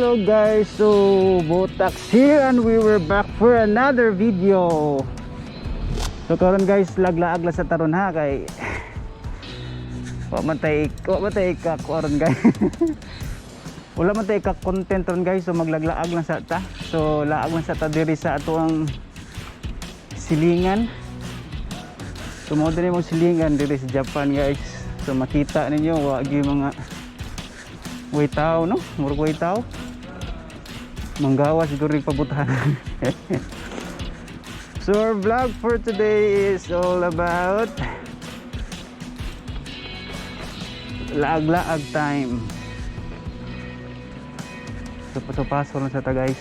Hello guys, so Botax here and we were back for another video. So karon guys, laglaag la sa taron ha, kay wa man tay ka karon, guys. Wala man tay ka content ron, guys, so maglaglaag lang sa ta. So laag lang sa ta diri sa atoang silingan. So mao diri mong silingan diri sa Japan, guys. So makita ninyo, wa gyud mga way tao, no? Murag way tao. Manggawa siguro yung pabutahan. So our vlog for today is all about laag-laag time. So paso-paso lang sa ta, guys.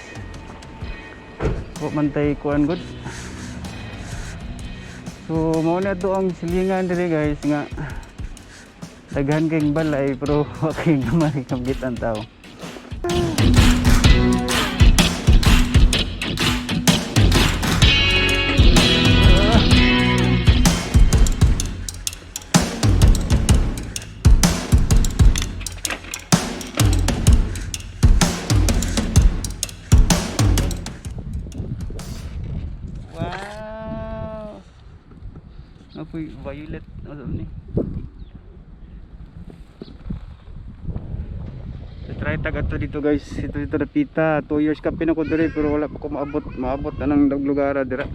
Wa man tay kuan good. So mao na to ang silingan diri, guys, nga daghan kayong balay pero wa kay gamay kamgit ang tao. Wow! Apoy violet ano ni? So, try tag ato dito, guys. Ito dito napita. 2 years ka ko diri pero wala pa ko maabot. Maabot na ng lugar dira.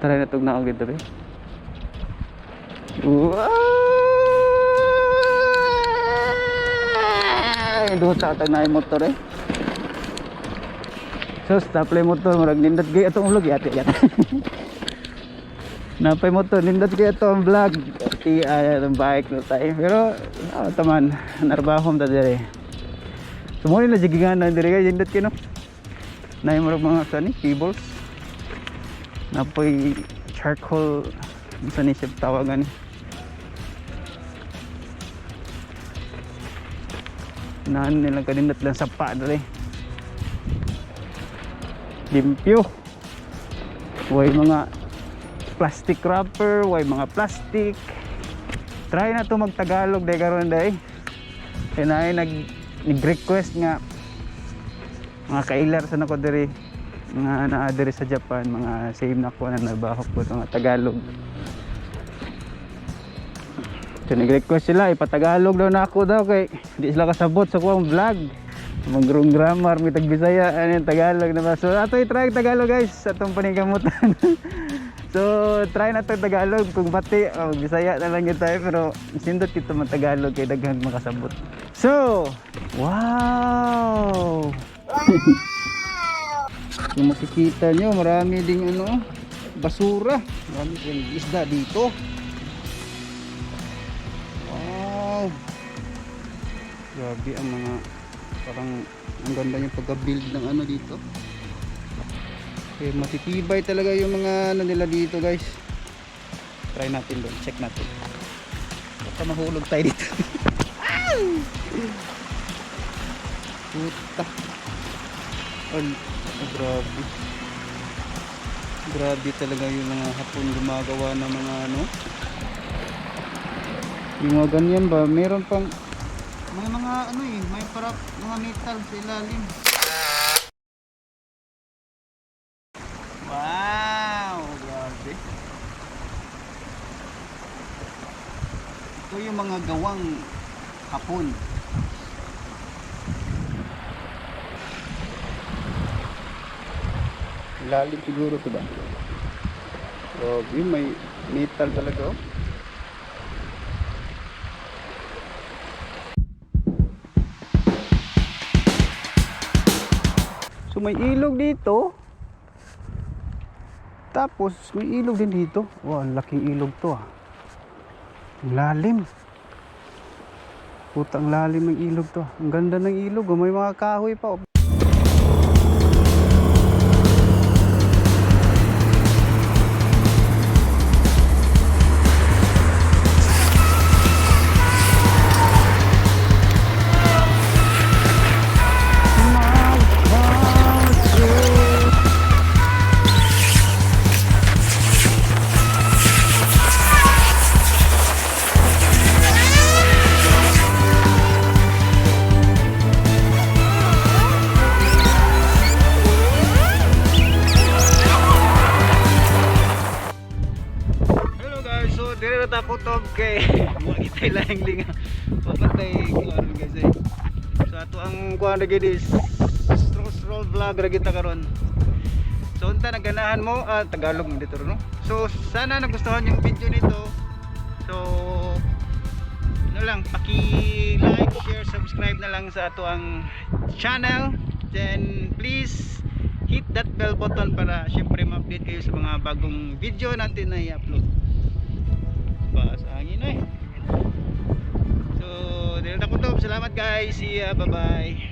Try na tug naog dito, be. Wow! Duta tag na motor eh. So stop play motor, murag nindot gay atong vlog yati yati. Napay motor, nindot gay atong vlog. Ti ay atong bike na tayo. Pero taman narbahom ta dire. So mo ni na jigingan na dire, guys, nindot kay no. Nay murag mga sa ni cables. Napoy charcoal sa ni siya tawagan ni. Naan nilang kanindot lang sa pa dire. Limpyo. Way mga plastic wrapper, way mga plastic. Try na to magtagalog day karon day. Kaya na nag-request nga mga kailar sa nako diri mga naa diri sa Japan, mga same na ko na nabahok ko mga Tagalog. So nag-request sila ipatagalog daw na ako daw kay di sila kasabot sa kuwang vlog. Magrong grammar, may tag Bisaya, ano yung Tagalog na ba? So ato i-try ang Tagalog, guys, sa atong paningkamutan. So try na to Tagalog, kung bati oh, Bisaya na lang yun tayo, pero sindot kito man Tagalog kay daghang makasabot. So, wow! Kung makikita nyo, marami ding ano, basura. Marami ding isda dito. Wow! Grabe ang mga parang ang ganda yung pagka-build ng ano dito. Okay, matitibay talaga yung mga ano nila dito, guys. Try natin doon, check natin. Baka mahulog tayo dito. Puta. Oh, oh, grabe. Grabe talaga yung mga Hapon gumagawa ng mga ano. Yung mga ganyan ba, meron pang may mga ano eh, may para mga metal sa ilalim. Wow, grabe. Ito yung mga gawang Hapon. Lalim siguro to ba? Grabe, may metal talaga oh. So may ilog dito. Tapos may ilog din dito. Wow, ang laking ilog to ah. Ang lalim. Putang lalim ng ilog to. Ang ganda ng ilog oh. May mga kahoy pa oh. kutob kay wa kitay laing linga. Wa pa tay kuan, guys, eh. So ato ang kuan ra gyud is stroll stroll vlog ra gyud ta karon. So unta naganahan mo, ah, Tagalog mo dito, no. So sana nagustuhan yung video nito. So ano lang, paki-like, share, subscribe na lang sa ato ang channel. Then please hit that bell button para syempre ma-update kayo sa mga bagong video natin na i-upload. Pa sa hangin eh. So, dili na kutob. Salamat, guys. See ya. Bye-bye.